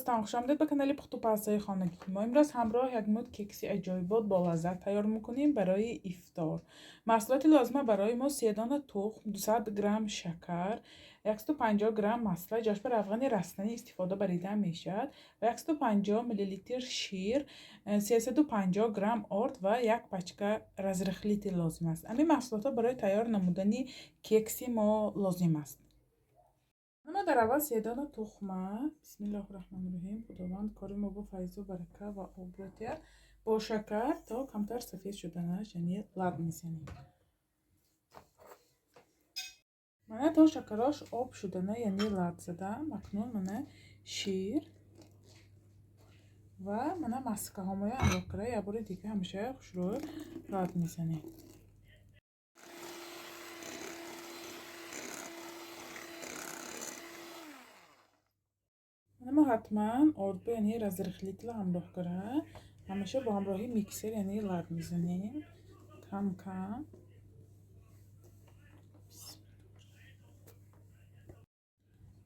Дӯстон, хушомадед ба канали пухтупазҳои хонагӣ. Мо имрӯз ҳамроҳ як муд кекси аҷоибот бо лаззат тайёр мекунем барои ифтор. Маҳсулоти лозима барои мо 3 дона тухм, 200 грамм шакар, 150 грамм масла, ҷош ба равғани растанӣ истифода барида мешавад ва 150 мл шир, 350 грамм орд ва як пачка разрыхлитель лозим аст. Ҳамин маҳсулотҳо барои тайёр намудани кекси мо лозим аст. Мо дар аввал 3 дона тухма, бисмиллоҳи раҳмони раҳим, худованд кори мо бо файзу барака ва обрӯ диҳад, бо шакар то камтар сафед шуданаш, яъне лад мезанем. Мана то шакарош об шудана, яъне лад задам. Акнун мана шир ва мана маскаҳомоя ҳамроҳ карда як бори дига ҳамеша хушрӯ лад мезанем. Мо ҳатман ордбо, яъне разрыхлитель ҳамроҳ кара, ҳамеша бо ҳамроҳи миксер, яъне лад мезанем кам кам.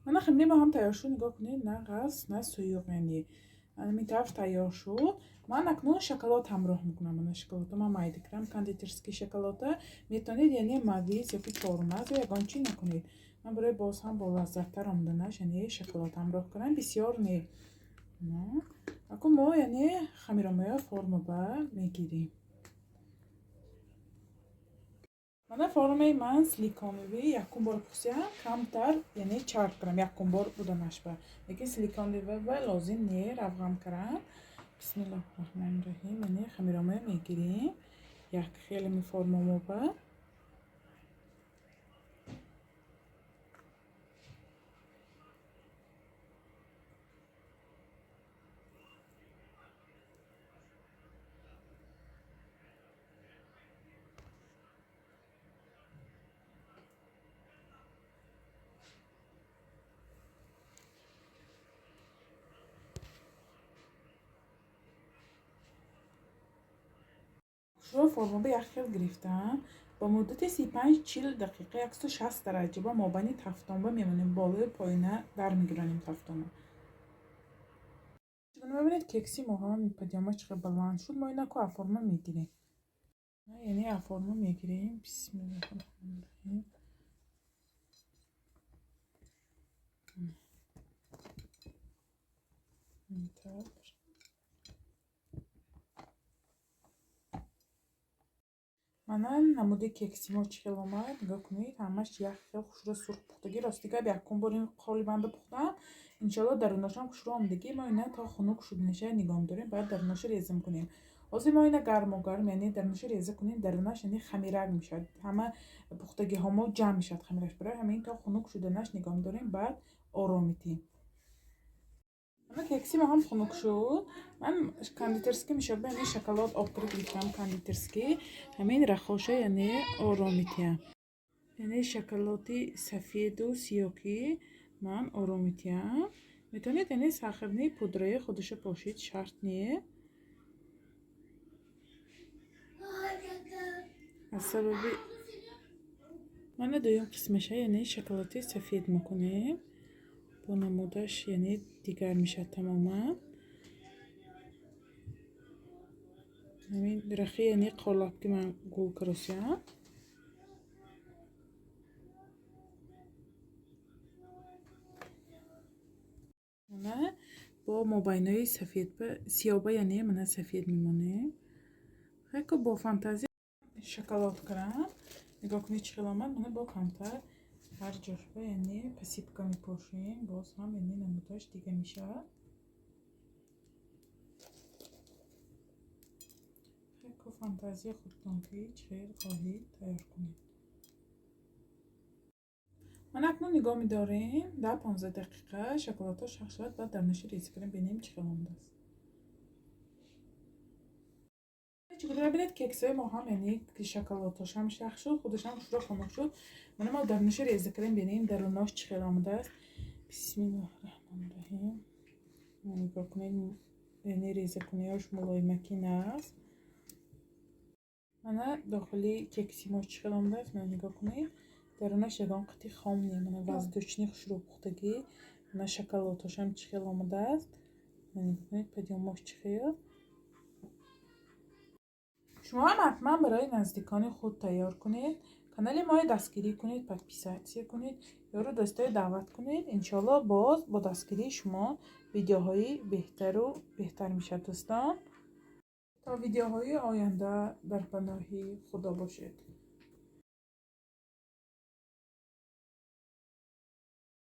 Мана хамири мо ҳам тайёр шуд, нигоҳ кунед, на ғафз, на суюқ, яъне ҳамин тавр тайёр шуд. Ман акнун шоколад ҳамроҳ мекунам. Мана шоколадро ман майда кардам, кондитерский шоколада. Метавонед, яъне мавиз ёки чормағз ё ягон чиз накунед. Ман барои боз ҳам бо лаззаттар омаданаш, яъне шоколад ҳамроҳ кардам, бисёр не. Акун мо, яъне хамиромоя формаба мегирем. Мана формаи ман силиконовӣ, якум бор пухтиам, камтар, яъне чарб кардам, якум бор буданашба. Лекин силиконовиба лозим не, равған кардам. Бисмиллоҳи раҳмони раҳим, яъне хамиромоя мегирем. Як хеле ми формамоба. Шуро формаба як хел гирифтам. Ба муддати 35-40 дақиқа 160 дараҷа ба мобайни тафтонба мемонем, болою поина дар мегиронем тафтонро. Чигуна мебинед, кекси мо ҳам падиёма чӣ қадр баланд шуд, мо инаку аформа мегирем. Яъне аформа мегирем. Бисмиллоҳи раҳмони раҳим. Ин тавр. Мана намуди кекси мо чӣ хел омад, нигоҳ кунед, ҳамаш як хел хушрӯ сурх пухтагӣ. Рости гап, якум бор ин қолибанда пухтам, иншоалло даруношам хушрӯ омадагӣ. Мо ина то хунук шуданаша нигоҳ медорем, баъд даруноша реза мекунем. Ҳозир мо ина гарму гарм, яъне даруноша реза кунем, дарунаш яъне хамирак мешавад, ҳама пухтагиҳо мо ҷамъ мешавад хамираш. Барои ҳамин то хунук шуданаш нигоҳ медорем, баъд ором метиҳем. Мана кекси мо ҳам хунук шуд. Ман кондитерский мешоба, яъне шоколад об карда гирифтам кондитерский. Ҳамин рахоша, яъне ором метиҳам. Яъне шоколади сафеду сиёҳӣ ман ором метиҳам. Метавонед, яъне сахарни пудраи худашо пошид, шарт не. Аз сабаби мана дуюм қисмаша, яъне шоколади сафед мекунем. Бо намудаш, яъне дигар мешавад тамоман. Ҳамин рахи, яъне қолаб ки ман гул каросиям. Мана бо мобайнои сафедба сиёба, яъне мана сафед мемонем. Хайко бо фантазия шоколад кардам. Нигоҳ кунед чӣ хел омад. Мана бо камтар ҳар ҷошба, яъне посипка мепошем, боз ҳам яъне намудаш дига мешавад. Хайко фантазия худтон ки чӣ хел хоҳед тайёр кунед. Ман акнун нигоҳ медорем, 10-15 дақиқа шоколадҳо шах шавад, баъд дарунаша реза кунем, бинем чӣ хел омадааст. Чигуна мебинед, кексҳои мо ҳам, яъне шоколадҳош ҳам шах шуд, худаш ҳам хушрӯ хунук шуд. Мана мо дарунаша реза кардем, бинем дарунош чӣ хел омадааст. Бисмиллоҳи раҳмони раҳим. Нигоҳ кунед, яъне резакуниҳош мулоимакин аст. Мана дохили кекси мо чӣ хел омадааст, мана нигоҳ кунед. Дарунаш ягон қити хом не, мана воздушный хушрӯ пухтагӣ. Мана шоколадҳошам чӣ хел омадааст. Нигоҳ кунед, подъёмош чӣ хел. Шумо ҳам ҳатман барои наздикони худ тайёр кунед. Канали моро дастгирӣ кунед, подписаться кунед, ёру дӯстое даъват кунед. Иншоалло, боз бо дастгирии шумо видеоҳои беҳтару беҳтар мешавад. Дӯстон, то видеоҳои оянда дар паноҳи Худо бошед.